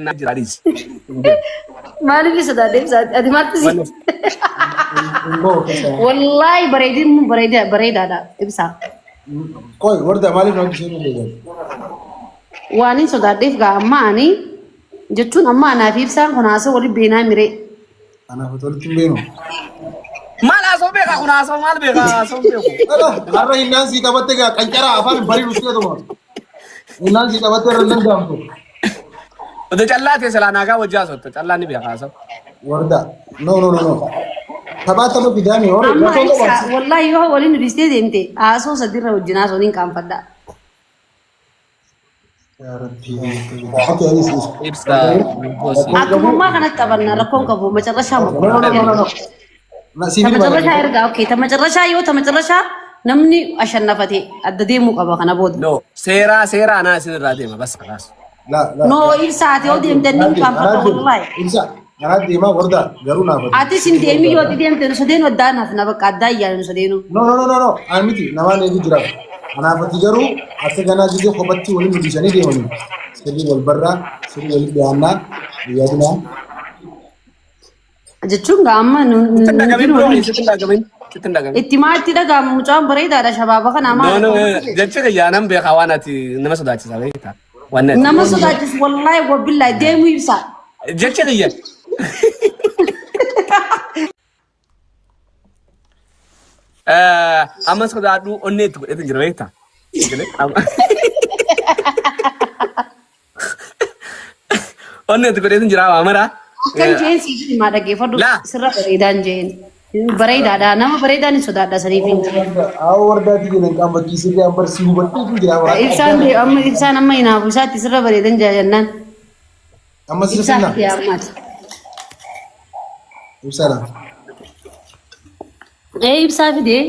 Naa jira dhiisi. Maaliif sodaadhe ibsa ati maaltu si. Wanni Hin bahu keessa. Wallaahi bareedin bareeda bareedaadha ibsa. Qoy warda maaliif nama isheen hin Waan hin sodaadheef gaa amma ani jechuun amma anaa fi ibsaan kun haasoo waliin beenaa miree. Anaaf walitti hin beenu. Maal haasoo beekaa kun haasoo maal beekaa haasoo hin beeku. Ala har'a hinnaan sii qabatte gaa qancaraa afaan hin bariiru si'atuma. Hinnaan sii qabatte irra hin danda'amtu. Odo callaa ta'e silaa naagaa wajji haasofta callaa ni beekaa haasoo. Warda no no no no. Taphaa tapha fidaani hore Amma rakkoon ibsa qabu. wallaahi yoo waliin nu dhiistee deemte haasoo sadiirra wajjin haasoo niin qaanfadha. Yaa Rabbi. Okay, anis is. Ibsa gosi. Akkuma ammaa kanatti taphanna rakkoon qabu macarrashaa No no no no no. Na si fi Tamacarrashaa ergaa okay tamacarrashaa yoo tamacarrashaa namni ashannafate adda deemuu qaba kana booda. No seeraa seeraa anaa isin irraa deema bas kalaas. La la. No ibsaate yoo deemte ni qaanfadha wallaahi. Ibsa. Anaa deemaa warda garuu naaf. Atis hin deemin yoo ati deemte nu sadeenu addaan hafna bakka addaa iyyaane nu sadeenu. No no no no no. Ani miti namaan eegu jira. Anaafati garuu akka ganaa gizee kophatti waliin hojjetanii deemanii. Sirrii wal barraa, sirrii waliin dhiyaannaa, yaadinaa. Jechuun gaa amma nu Sitti hin dhagamin nu bro sitti hin dhagamin sitti hin dhagamin. itti maa itti dhaga'amu mucaan bareedaadha shabaaba kana No maal no jecha kiyyaa nan beekaa waan ati nama sodaachisa beektaa. Waan ati. nama sodaachisu wallaahi wabillaahi deemuu ibsa. Jecha kiyya. Amma sodaadhu onnee itti godhetu jira beektaa. Onnee itti godhetu jira waa maraa. Akkan jeen siif himaa dhaggeeffadhu Laa. sirra bareedaan jeen. Bareedaadha nama bareedaan hin sodaadha saniif hin jeen. Haa wardaatti jedhan qaanfachiisee gaan barsii hubadheetu jira. Ibsaan amma ibsaan amma hinaafu isaatti sirra bareedan jennaan. Amma sirra Ibsaa sinna. fidee ammaati. Ibsaadha. Ee ibsaa fidee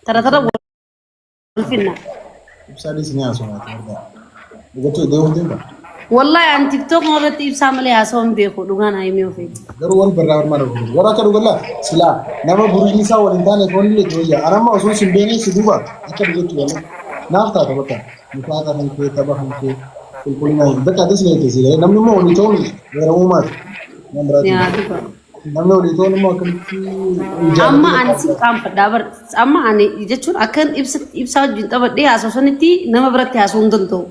tara tara wal finna. Ibsaanis ni haasofnaati wardaa. Dhugachuu deemuun deemta. Wallahi an tiktok irratti ibsaa malee haasawaa hin beeku dhugaan haa himee ofeeti. Garuu wal barraa barmaa dhufu. Warra akka dhugallaa silaa nama buriin isaa wal hin taane foon illee itti wayya. Ana amma osoo sin beekne si duuba akka dhugachuu wal naaf taata bakka. Nifaaqa kan kee tapha kan kee qulqullina bakka atis ni eeggisi. Namni immoo walii ta'uun weeramuumaati. Nama biraati. Yaa dhugaa. Namni walii ta'uun immoo akkamitti Amma ani si qaanfadhaa bar amma ani jechuun akkan ibsa ibsaa wajjin taphadhee haasoo sanitti nama biratti haasoo hin danda'u.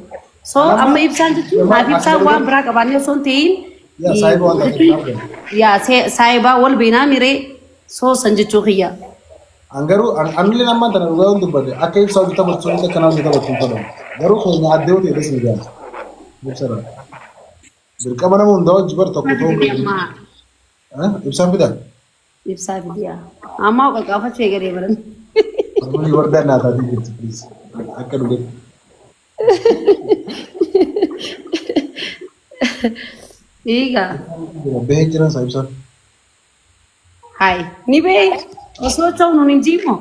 So amma ibsaan jechuun naaf ibsaan waan biraa qabaannee osoo hin ta'in Yaa saayiba waan taateef naaf gala. yaa saayibaa wal beenaa miree soo san jechuu kiyya. An garuu anillee ammaan tana dhugaa yoon dubbadhe akka ibsaa hojii taphatu sunitti akka nama hojii taphatu hin fedhamu. Garuu keenya adda yoo ta'e ni gaala. Ibsarra. Dirqama nama hundaa hojii bar tokko ta'uu qabu. Amma Ibsaan fidaa? ibsaa fidiyaa. Amma qaqqaafachuu eegalee baran. Namni wardaan naa taatee jirti please. Akka dhugatti. Eegaa. Bahee jiran isaa ibsaan. Hai. Ni bee osoo ta'u nuun hin jiimoo.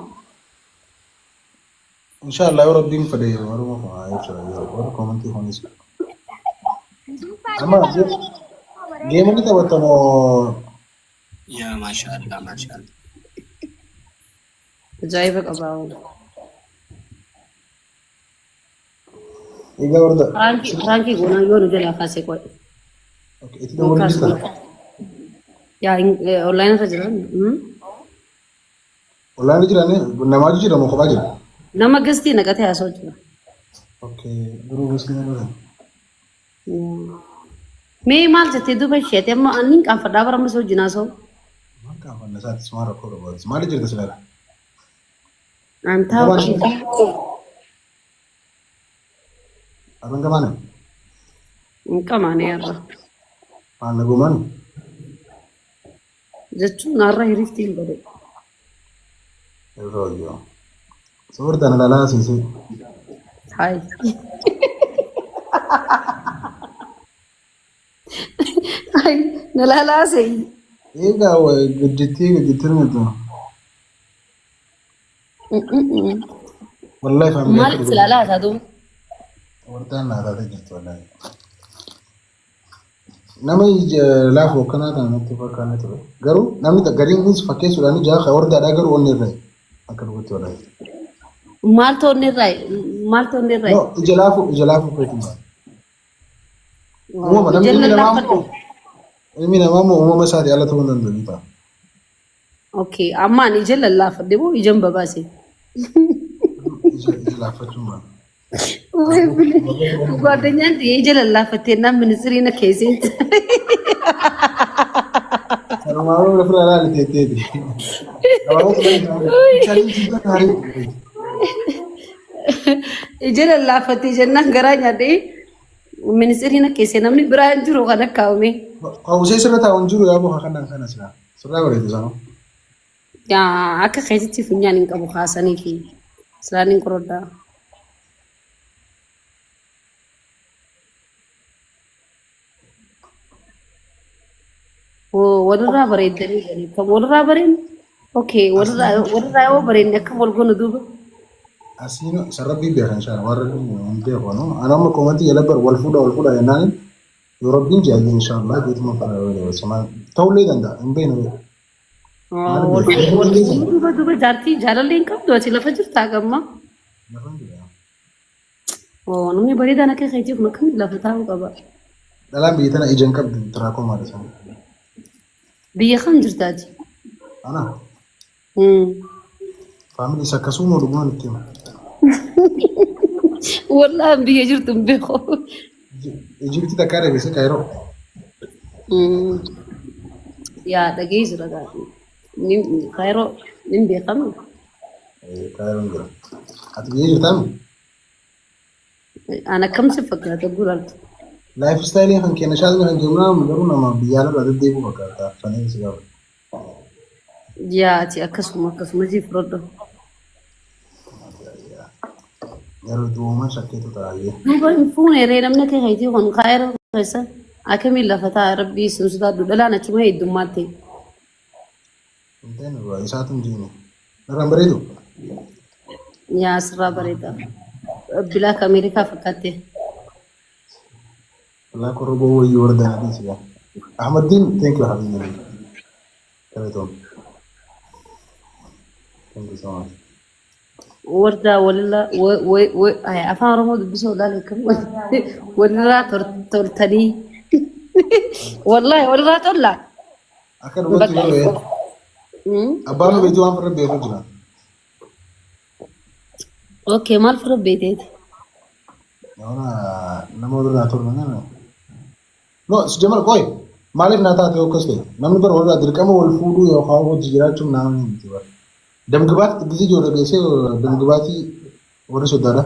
Inshallah yoo rabbiin fedhe waruma kun haa ibsa warra koomentii kunis. Amma geema ni taphattamoo Yaa maashaallah maashaallah. Ajaa'iba qabaa. Egaa warda. Piraankii piraankii goonaa yoo nu jalaa kaasee qo'e. Itti dabaluu jirta. Yaa onlaayinii irra jira. Onlaayinii jirani namaa jira moo kophaa jira? Nama gastii naqatee haasa'u jira. Okay, duruu gosti nama. Mee maal jettee duuba isheeti amma ani hin qaanfadhaa bara amma si wajjin haasa'u. Maal qaanfanna isaati sumaa rakkoo qabu. Maali jirta silaa? An taa'u. Arran qamaane? Hin qamaane har'a. Maal nagumaan? Jechuun har'a hirifti hin godhe. Irra wayyoo. Soortaan ilaalaa siisee. Hayi. Hayi na laalaa se'i. Egaa guddittee guddittee miti. Wallahi faamilii Maal akka si laalaa haasaa duuba? Wardaan naa taatee jirti wallahi. Nama ija laafu akkanaa kana natti fakkaanne ture. Garuu namni gariin kunis fakkeessuudhaan ija akka wardaadhaa garuu onni irraa akka dhugatti wallahi. Maal toonni irraa? Maal toonni irraa? No ija laafu ija laafu keetiin ba'a. Uumama namni Ija ilmi namaa lallaafadhu. immoo ilmi namaa immoo uumama isaatii ala ta'uu hin danda'u ta'a. Okay, amma ani ija lallaafadhe moo ija hin babaase? Ija laaffachuun maal? Guaddanyaan ta'ee ija lallaafattee naan ministiriin akka keesseetti. Sanumaa ofirraa ilaali teetteeti. Ija lallaafattee jennaan garaa nyaadhee ministiriin akka keessee namni biraa hin jiru kan akka kaa'ame. Hawwisee sirra taa'u hin jiru yaa boha kanaan kana silaa. Sirraa bareedu sanoo. Yaa akka keessatti funyaan hin qabu kaasanii fi silaan hin qorodhaa. Walirraa bareeddanii jiranii kan walirraa bareen okay walirraa yoo bareedne akka wal goonu duuba. Asiin isa rabbii beeka inshaalla waan rabbiin hin beeku anu. Ani amma koomantii jala bar wal fuudha wal fuudha jennaan yoo rabbiin jaallee inshaalla jeetuma fara dabarsama ta'ullee danda'a hin beeknu. Maal Wal beeku? wal duuba duuba jaartii jaalallee hin qabdu ati lafa jirtaa gamma. Lafa hin jiru. Namni bareedaan akka keetii kun akkamitti lafa taa'uu qaba? Dhalaan biyya tana ija hin qabdu tiraakomaa dha sana. Biyya kam jirtaati? Ana faamilii isa akkasuma dhugumaan itti hima. Wallaan biyya jirtu hin beeku. Ijiptii takkaa dhageesse Kaayiroo. Yaa dhagee jira Kaayiroo hin beekamu. Kaayiroon jira. Ati biyya jirtaami? An akkam si fakkaata guraaltu? Laayif istaayilii kan keenya shaasni kan keenya garuu nama biyya alarraa deddeebi'u fakkaata. Sanii si qaba. Yaa ati akkasuma akkasuma jii fudhadhu. Garuu du'uuma shakkeetu taa'ee. Duuba hin fuune ree namni akka keetii kun Kaayiroo keessa akkamiin lafa taa'a rabbii isin sodaadhu dhalaan achuma heddummaatti. Hin ta'in irraa isaatu hin jiine. Narraan bareedu? Yaa sirraa bareeda. Bilaak Ameerikaa fakkaatte. Black Orobo wayyuu warra danadii sigaa. Ahmaddiin thank you habibi. Galatoom. Thank you so much. Wardaa walirraa afaan Oromoo dubbisuu olaanaa akkam walirraa toltanii. Wallaahi walirraa tollaa. Akka dhugatti Bakka garuu abbaan beektu waan farra beeku jira. Okay, maal fira beeteeti? Nama nama walirraa tolma nama. No, si jamal qoy maaliif naa taate akkas ta'e namni bara walirraa dirqama wal fuudhuu yookaan hojii jiraachuun nama miti bara. Damgibaatti gisee ijoollee geessee damgibaatii warri soddaadha.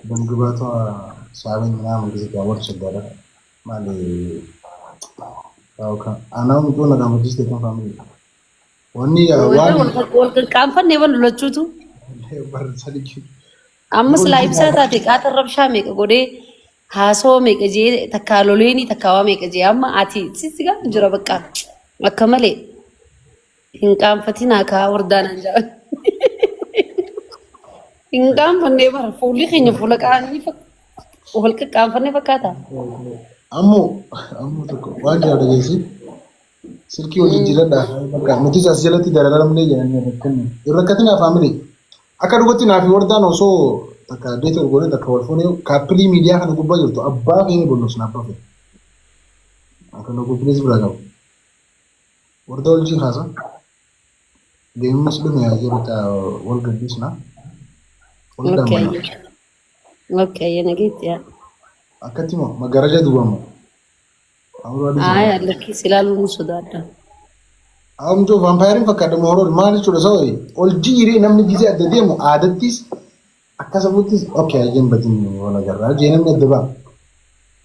Damgibaata saabeen nama gisee warri soddaadha. Maali anaa mucoo na gammachiiste kan faamilii. Wanni waan Wal qaqqaanfannee wal lolachuutu. Barri sadii. Amma silaa ibsaa taate qaata rabshaa meeqa godhee haasoo meeqa jee takkaa loleenii takkaa waa meeqa jee amma ati sissi gaafa jira bakka akka malee hin qaanfatinaa kaa wardaanaan jaa. Hin qaanfannee bara fuulli keenya fuula qaanii wal qaqqaanfannee fakkaata. Ammoo ammoo tokko waan jira dhageessi. Silkii wal jijjiiradhaa bakka nutis as jalatti dararamnee jedhanii rakkanne. Hin rakkatinaa faamilii. Akka dhugatti naa fi wardaan osoo takka deeta ol goonee takka wal fuunee kaappilii miidiyaa kana gubbaa jirtu abbaa feene bolloosna abbaa feene. Akka nu gubbinis biraa qabu. Wardaa wal kaasa. Deemus dhume haa bakka wal gaddisna. Wal Okay. dammana. Okay, nageetti yaa. Akkatti moo magaraja duwwamu. Ay, lakkis ilaaluu nu sodaadha. Amjoo vaampaayeriin fakkaata mooroon maal jechuudha sababa ol jiiree namni gisee adda deemu aadattis akka safuuttis okay ayyeen badin wal agarraa jee namni adda ba'a.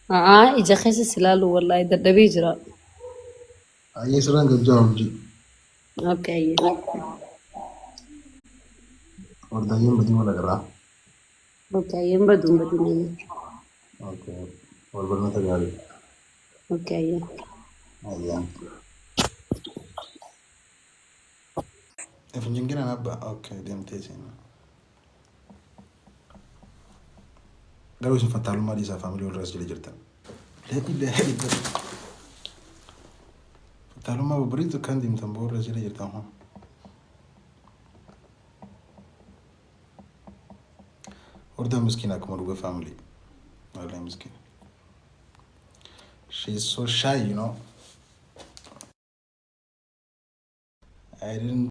Aa, ija keessa si ilaalu wallaahi dadhabee jira. Ayyee sirraan gajjaa ol jii. Okay. Wardaayyeen badin wal agarraa. Okay, hin badu hin badin. Okay. Wal barnoota gaarii. Okay. Ayyaan. Finjingina abba okay deemtee seenaa. Garuu isin fattaalummaa dhiisaa faamilii walirraas jala jirtan. Laa ilaaha illallah. Fattaalummaa babbareedu kan deemtan boorraas jala jirtan hoo. Hordaan miskiina akkuma dhuga faamilii. Wallahi miskiina. She's so shy. I didn't